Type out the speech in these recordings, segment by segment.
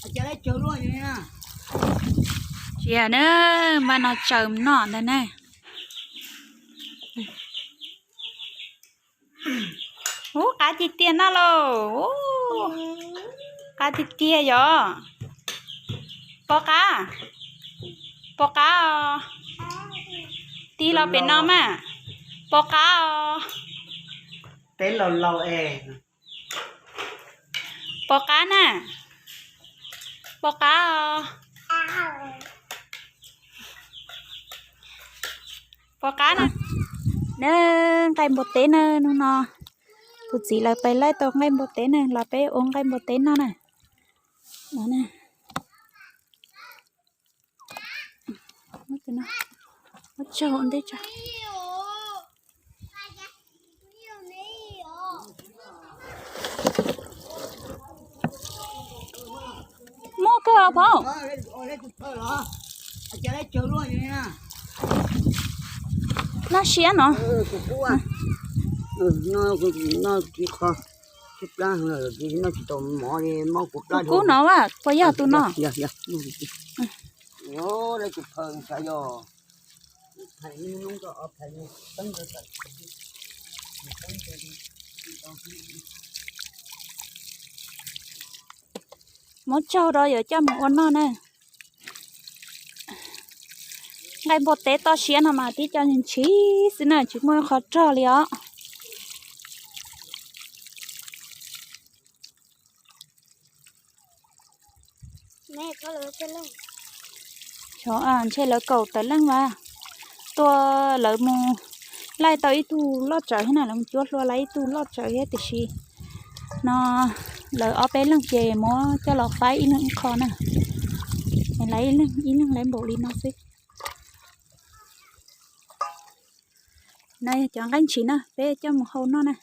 Tsis yog na, npaj no tsaws noj ntag na. Ub, qab tiag tiag no lauj. Ub, qab tiag tiag yom. Pom qab, pom qab os. Tib los pem no mas, pom qab os. Peb laus laus es. Pom qab na, pom qab os. Pom qab na. Na, nqaij npua teb na, hnub no kuv txiv lawv pais laij tau nqaij npua teb na, los peb ua nqaij npua teb noj na. Muab tsaug ua ntej tso. Muaj kawg os phauj. Noj siab no. Kuv kub no, puas yog tus no? Muab tsaug rau yuav coj mus ua noj na. Nqaij npua teb toj siab no mas tib co ntshiv xwb na, tsis muaj qhov rog li os. Ntshe lawv kaum tawm leej mas, tuaj lawv mus laij tau ib tug loj tsawv thiab na, lawv mus cuab hlua laij ib tug loj tsawv thiab tiam sis no lawv ob peb leeg ces muab coj los faib ib leeg ib qho na. Laij ib leeg ib leeg laij npaum li no xwb. No yog cov nqaij ntshiv na, peb coj mus hau noj na.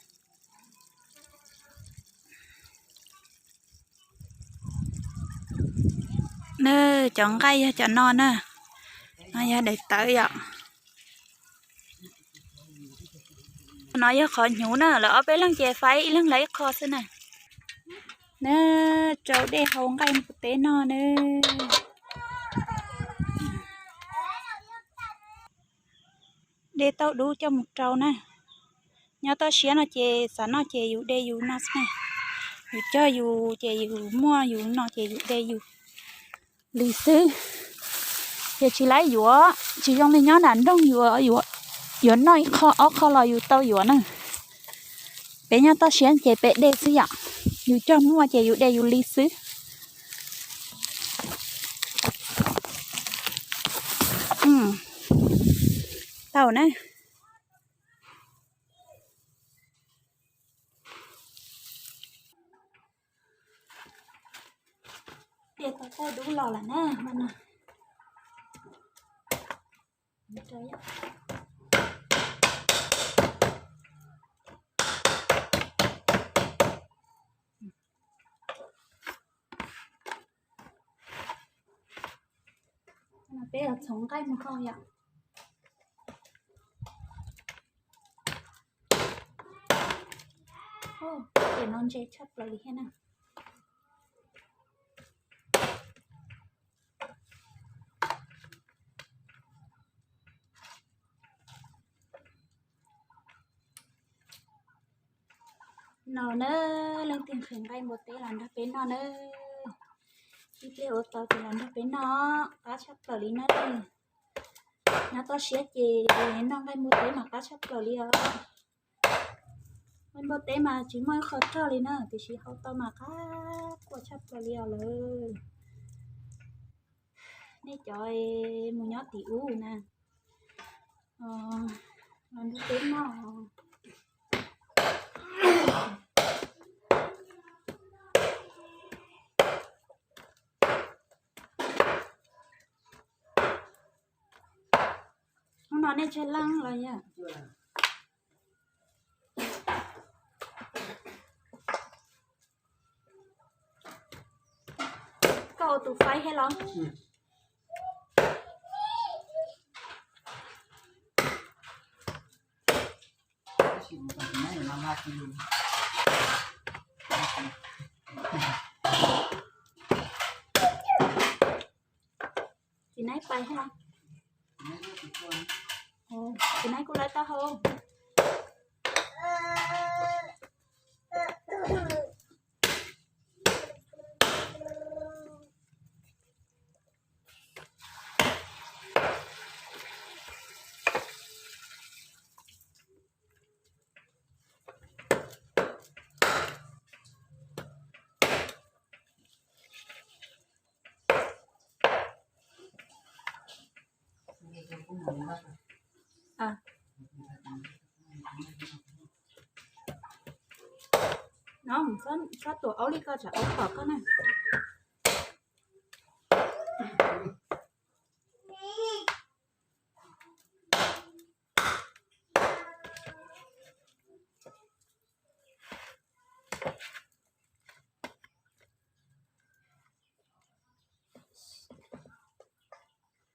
Na, cov nqaij yog cov no na, no yog daim tawv yom. No yog qhov hnyuv na, lawv ob peb leeg ces faib ib leeg laij ib qho xwb na. Na, rau dej hau nqaij npua teb noj na. Dej tauj dub coj mus rau na. Nyob toj siab no ces xav noj ces yus de yus noj xwb na. Yus cog yus ces yus muaj yus noj ces yus de yus li xwb. Ces tsis laib yuav, tsis zoo li nyob nram nroog yuav, yuav noj ib qho ob qho los yus tau yuav na. Peb nyob toj siab ces peb de xwb yom. Yus cog muaj ces yus de yus li xwb. Tau na. Dej tauj dub los lawm na, mas no. Peb los txhoov nqaij mus hau yom. Ces no ntse tshaj plaws li thiab na. No na, leej twg nqhis nqaij npua teb los nrog peb noj na. Ib pliag ua tau ces los nrog peb noj, qab tshaj plaws li na. Nyob toj siab ces noj nqaij npua teb mas qab tshaj plaws li os. Nqaij npua teb mas tsis muaj ib qho rog li na, tiam sis hau tau mas qab quaj tshaj plaws li os lawm. Nej cov mus nyob tim ub na, los nrog peb noj. Hnub no nej tseg leej los yog? Koj ua tus faib thiab los? Pais ha. Tus nab kuj lawv taub hau. No, txhob tuam aub li koj tsam aub tom koj na.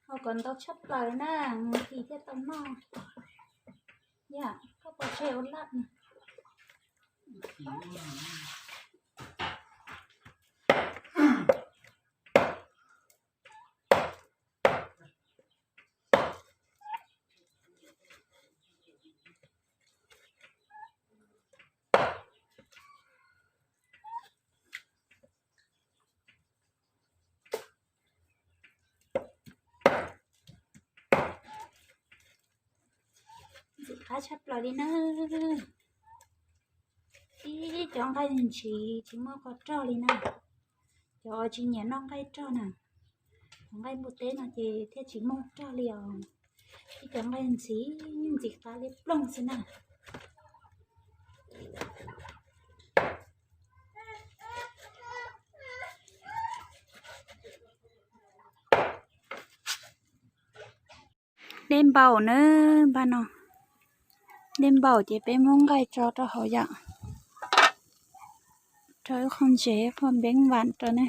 Hau kom ntau tshaj plaws na, nws thiaj tau noj. Yam koj pov tseg ua laj na. Ntxim qab tshaj plaws li na. Ib cov nqaij ntxim tsis muaj qhov rog li na. Cov tsis nyiam noj nqaij rog na, cov nqaij npua teb no ces thiaj tsis muaj rog li os. Ib cov nqaij ntxim, ntxim qab li plooj xwb na. Dej npaum na, npaj no. Dej npaum ces peb muab nqaij tso rau hauv yom. Rau ib qho ntsev, ib qho npeeb vam rau ne.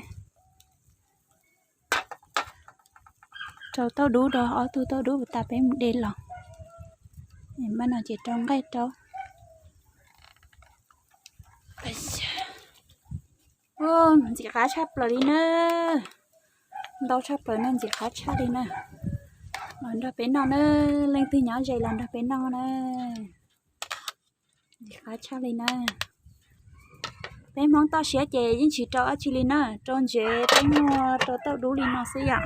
Rau tauj dub rau, ob tug tauj dub tas peb mus de los. Npaj no ces rau nqaij rau. Ntxim qab tshaj plaws li na. Ntau tshaj plaws na, ntxim qab tshaj li na. Los nrog peb noj na, leej twg nyob ze los nrog peb noj na. Ntxim qab tshaj li na. Peb Hmoob toj siab ces yeej tsis rau dab tsi li na, rau ntsev peb muag rau tauj dub li no xwb yom.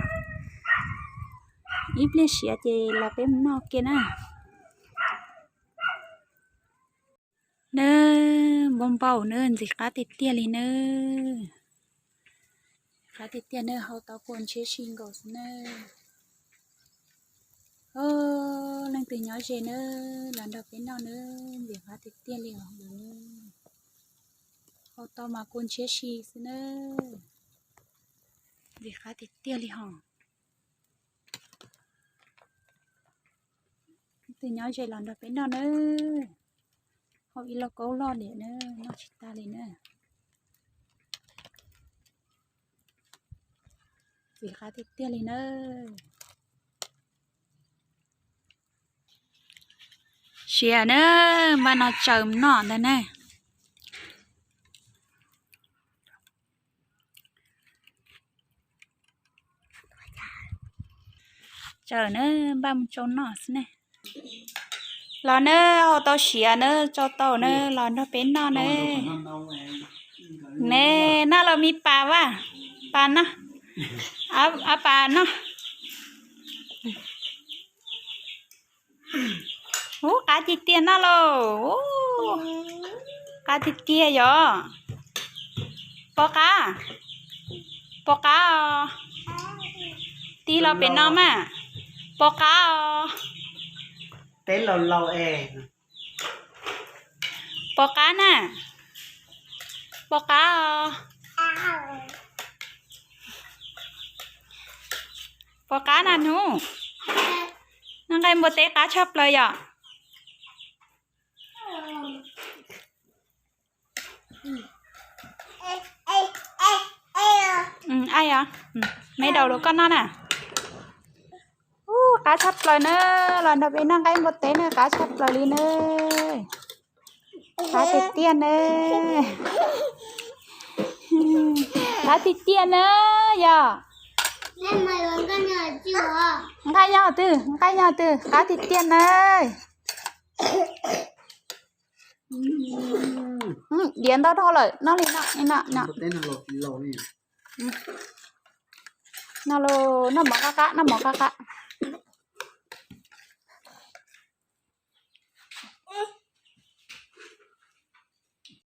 Ib pliag siav ces los peb mus noj ke na. Na, npau npaum na, ntxim qab tiag tiag li na. Qab tiag tiag na, hau tau kua ntshiab si nkaus xwb na. Leej twg nyob ze na, los nrog peb noj na, ntxim qab tiag tiag li os. Hau tau mas kua ntshiab si xwb na. Ntxim qab tiag tiag li hos. Leej twg nyob ze los nrog peb noj na. Hau ib lauj kaub loj diam na, noj tsis tag li na. Ntxim qab tiag tiag li na. Siav na, npaj no tsaws noj ntag na. Tsaws na, npaj mus tsau noj xwb ne. Los na, hau tau siav na, tsau tau na, los nrog peb noj na. Ne, noj los me pas vas, pas noj, a pas noj. Ub, qab tiag tiag noj lauj. Ub, qab tiag tiag yom. Pom qab, pom qab os. Tij los pem no mas, pom qab os. Teb laus laus es. Pom qab na, pom qab os. Pom qab na hnub. Noj nqaij npua teb qab tshaj plaws yom. Aib os, me daus rau koj noj na. Ub, qab tshaj plaws na, los nrog peb noj nqaij npua teb na, qab tshaj plaws li na. Qab tiag tiag na. Qab tiag tiag na yom. Nqaij nyob twg, nqaij nyob twg, qab tiag tiag na. Diav ntau dhau lawm, noj li no, no, no. Noj mov qab qab, noj mov qab qab.